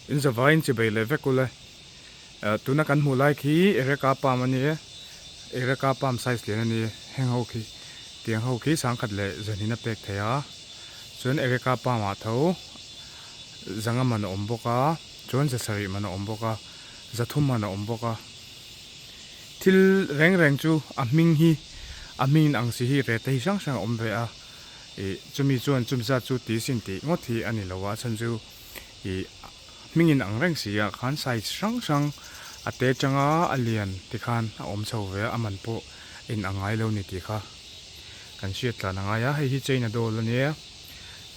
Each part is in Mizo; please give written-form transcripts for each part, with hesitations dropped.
In zavaiin chibei leh vek ule. Tuna kan hmuh lai khi Ereka palm a ni e. Ereka palm size lian a ni e. Heng ho khi tiang ho khi sangkhat leh zanhin a pek thei a. Chuan Ereka palm ah tho zanga man a awm bawk a, chuan zasarih man a awm bawk a, zathum man a awm bawk a. Thil reng reng chu a hming hi a hming in ang si hi rate hi hrang hrang a awm ve a. Ih chumi chuan chumi zat chu ti sin tih ngawt hi a ni lo a, a chhan chu ih hming in ang reng si ah khan size hrang hrang a te atanga a lian ti khan a awm chho ve a, a man pawh a in ang ngai lo ni tih kha kan hriat tlan a ngai a, hei hi China doll a nia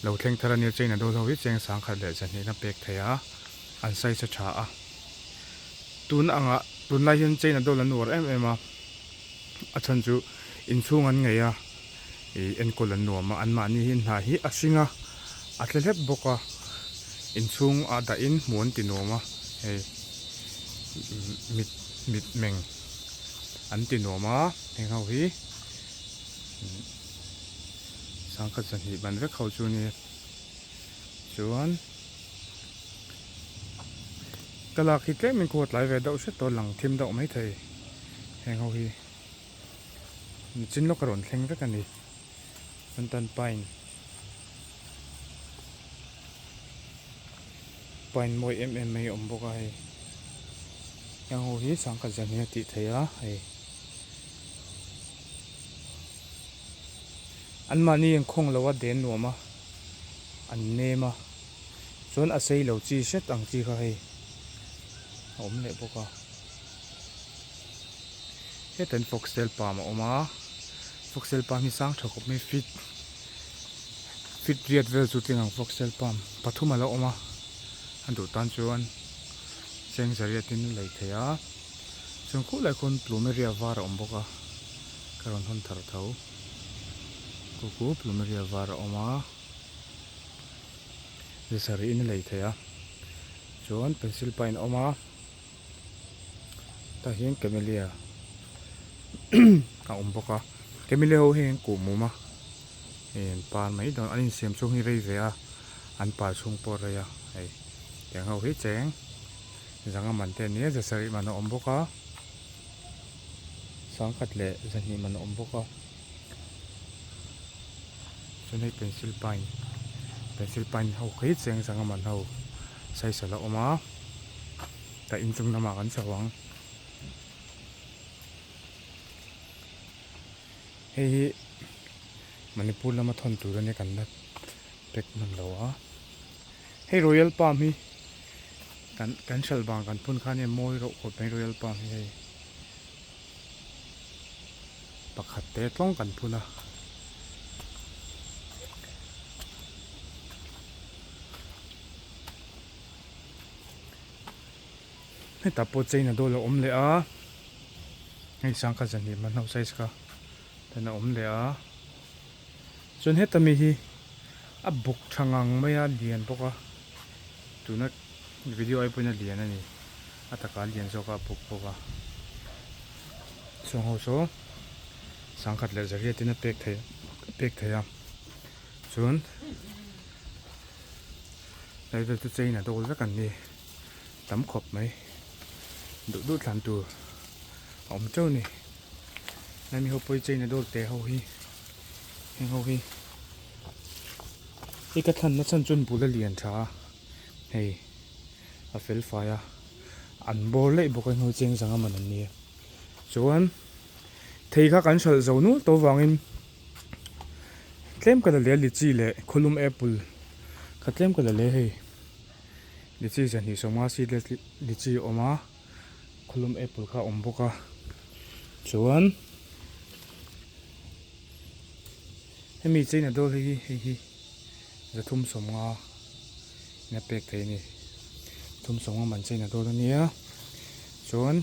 lo thleng thar a nia China doll ho hi cheng sangkhat leh zahnih na pek thei a an size a tha a tun angah tunlai hian China doll an uar em em a a chhan chu inchhung an ngei a. Ih enkawl an nuam a anmahni hi hnah hi a hring a a tle hlep bawk a inchhung ah dahin hmuh an ti nuam a hei mit mit meng an ti nuam a heng ho hi sangkhat zahnih ban vek ho chu a nia chuan ka lak hi tlem in khua tlai ve deuh hret tawh lang thim deuh maithei heng ho hi. Nichin lawk a rawn thleng vek a ni Mountain pine pine mawi em em mai a awm bawk a hei heng ho hi sangkhat zan hi a tih theih a hei anmahni an khawng lo a den nuam a an nem a chuan a sei lo chi hret ang chi kha hei a awm leh bawk a. Hetan foxtail palm a awm a foxtail palm hi sang tha khawp mai feet feet riat vel chu tling ang foxtail palm pathum a lo awm a a duh tan chuan cheng zariat in a lei thei a chuan khulai khawn plumeria var a awm bawk a ka rawn hawn thar tho khu khu plumeria var a awm a zisarih in a lei thei a chuan pencil pine a awm a. Tah hian camellia a awm bawk a camellia ho hi an kuh mum a hei an par mai dawn an insiam chhung hi rei ve a an par chhung pawh a rei a hei tiang ho hi cheng zanga man te ania za sarih man a awm bawk a sangkhat leh zahnih man a awm bawk a chuan hei pencil pine pencil pine ho khi cheng zanga man ho saisal a awm a. Tah inchung lamah kan chho ang. Hei hi Manipur lama thawn tur ania kan la pack hman lo a. Hei Royal Palm hi kan kan hralh vang kan phun khan hei mawi reuh khawp mai Royal Palm hi hei pakhat te tlawng kan phun a. Hetah pawh chain a dawl a awm leh a hei sangkhat zahnih hman ho size kha ten a awm leh a chuan heta mi hi a buk tha ngang mai a lian bawk a tuna video ai pawhin a lian a ni a takah a lian zawk a a buk bawk a chuang ho saw sangkhat leh zariat in a pek theih a pek theih a chuan. Lai vel chu chain a dawl vek an ni tam khawp mai duh duh thlan tur a awm teuh a ni lai mi ho pawh hi chain a dawl te ho hi heng ho hi hei ka thlan na chhan chuan bul a lian tha a hei a fel fai a an bawr laih bawk a heng ho hi cheng zanga man an nia chuan thei kha kan hralh zo nual tawh avangin. Tlem ka la leh a litchi leh khawlum apple kha tlem ka la leh hei litchi zahnih sawmnga seedless litchi a awm a khawlum apple kha a awm bawk a chuan hemi china dawl hi hei hi zathum sawmnga in a pek theih a ni thum sawmnga man china dawl a nia chuan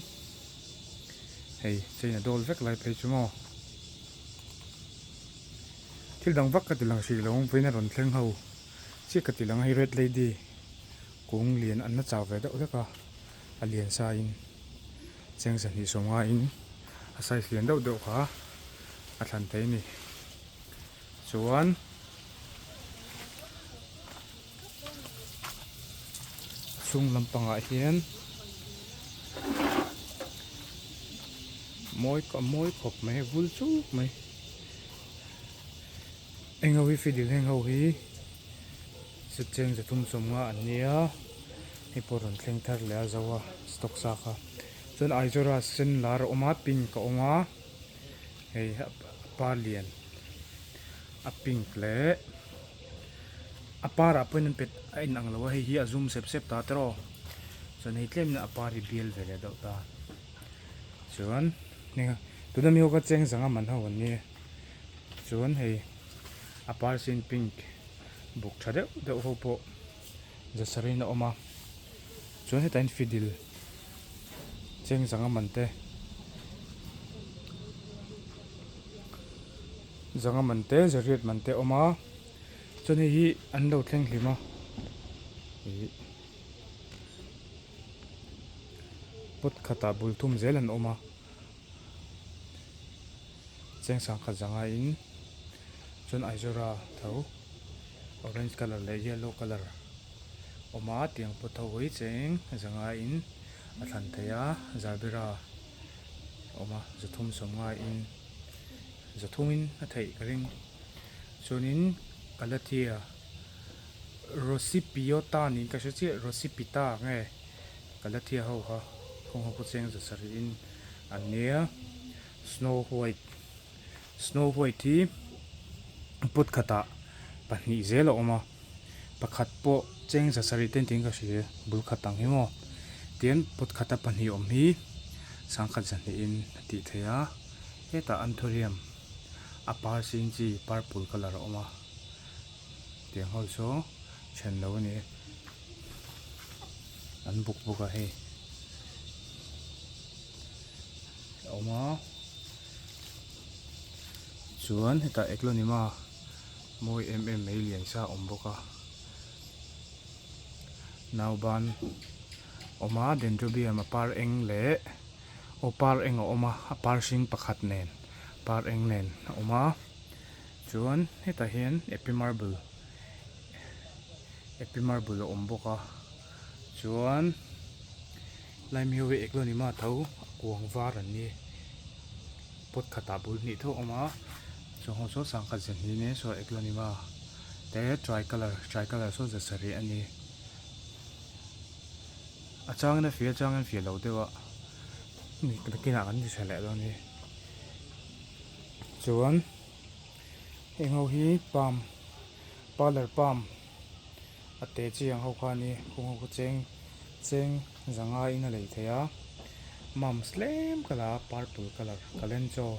hei china dawl vek lai phei chu maw. Thil dang vak ka ti lang hrih lo ang vawiin a rawn thleng ho chiah ka ti lang a hei red lady kung lian an la chau ve deuh hlek a a lian sa in cheng zahnih sawmnga in a size lian deuh deuh kha a thlan thei a ni chuan chhung lampangah hian mawi a mawi khawp mai a vul chuk mai eng ho hi fidil heng ho hi cheng zathum sawmnga an nia hei pawh rawn thleng thar leh a zo a stock sa kha chuan aizawra sen lar a awm a pink a awm a hei a par lian a pink leh a parah pawhin an pet a inang lo a hei hi a zum sep sep ta tiraw chuan hei tlemin a par hi bial ve leh deuh ta chuan tuna mi ho kha cheng zanga man ho an nia chuan hei a par sin pink buk tha deuh deuh ho pawh zasarih a awm a chuan hetah hian fidil cheng zanga man te zanga man te zariat man te a awm a chuan hei hi an lo thleng hlim a ih pot khatah bul thum zel an awm a cheng sangkhat zanga in chuan aizawra tho orange colour leh yellow colour awm a tiang pot ho hi cheng zanga in a thlan theih a zarbira awm a zathum sawmnga in zathum in a theih ka ring chuanin kalathia rosipiota niin ka hre chiah rosipita nge kalathia ho kha kawng ho khaw cheng za sarih in an nia snow white snow white hi pot khatah pahnih zel a awm a pakhat pawh cheng za sarih te tiin ka hria bul khat ang hi maw tian pot khata pahnih awm hi sangkhat zahnihin a tih theih a hetah anthurium a par sin chi purple colour a awm a tiang ho saw then lo a ni an buk bawk a hei a awm a chuan hetah eglonema mawi em em mai lian sa a awm bawk a nauban awm a dendrobium a par eng leh aw par eng a awm a a par hring pakhat nen par eng nen a awm a chuan hetah hian epi marble epi marble a awm bawk a chuan lai mi ho hi eglonema tho a kuang var an ni pot khatah bul hnih tho a awm a chuan ho saw sangkhat ze hnih nen saw eglonema te tri colour tri colour saw ze sarih a ni a changin a fia a changin a fia lo deuh a nakinah kan ti tha leh dawn a ni chuan heng ho hi palm parlour palm a te chi ang ho kha a ni kawng ho kha cheng cheng zanga in a lei thei a mums tlem ka la a purple colour kalenchaw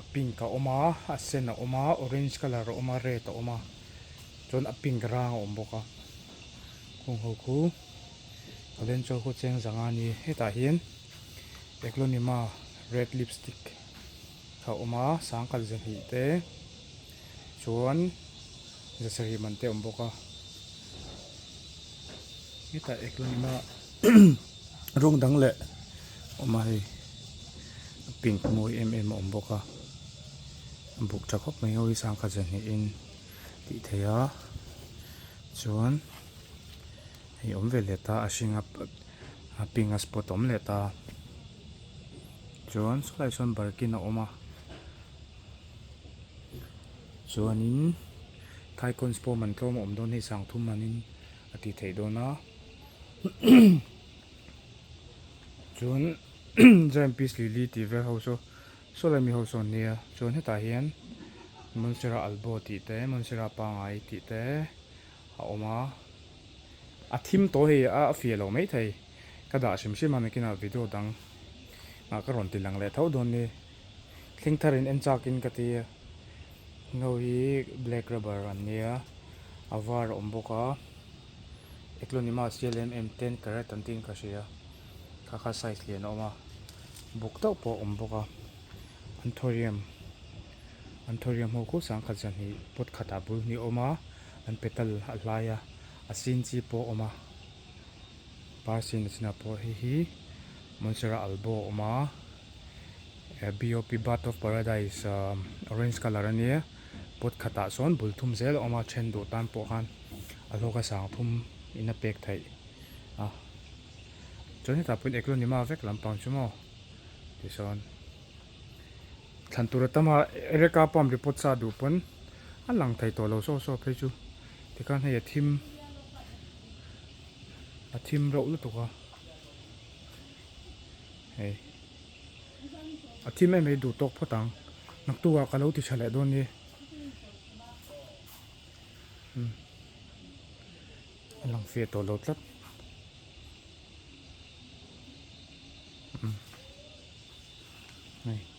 a pink a awm a a sen a awm a orange colour a awm a red a awm a chuan a pink rang a awm bawk a kawng ho khu kalenchaw khu cheng zanga a ni hetah hian eglonema red lipstick a awm a sangkhat zahnih te chuan zasarih man te a awm bawk a hetah eglonema rawng dang leh a awm a hei a pink mawi em em a awm bawk a a buk tha khawp mai ho hi sangkhat zahnih in tih theih a chuan hei awm ve leh ta a hring a pink a spot a awm leh ta. Chuan sawlai sawn barkin a awm a chuanin thaikawns pawh man tlawm a awm dawn hei sangthum manin a tih theih dawn a chuan giant peace lily tih vel ho saw sawlai mi ho sawn nia chuan hetah hian monstera albo tih te monstera pangai tih te a awm a a thim tawh hei a fiah lo maithei ka dah hrim hrim a nakinah video dang ah ka rawn ti lang leh tho dawn ni thleng thar in en chak in ka ti a no hi black rubber an nia a var a awm bawk a eklonima sial em em ten carat an tiin ka hria kha kha size lian a awm a buk deuh pawh a awm bawk a anthurium anthurium ho khu sangkhat zahnih pot khatah bul hnih a awm a an petal a hlai a a sin chi pawh a awm a par sin a chinah pawh hei hi monstera albo a awm a bop bird of paradise ahh orange colour a nia pot khatah sawn bul thum zel a awm a then duh tan pawh khan a hlawk a sang thum in a pek theih. A chuan hetah pawhin eklonima vek lampang chu maw tisawn thlan tur a tam a ereka pump report sa duh pawn a lang thei tawh lo saw saw phei chu tikhan hei a thim a thim reuh lutuk a hei a thim em em duh tawk phawt ang naktuk ah ka lo ti tha leh dawn ni umm. A lang fiah tawh lo tlat. Umm. Hei.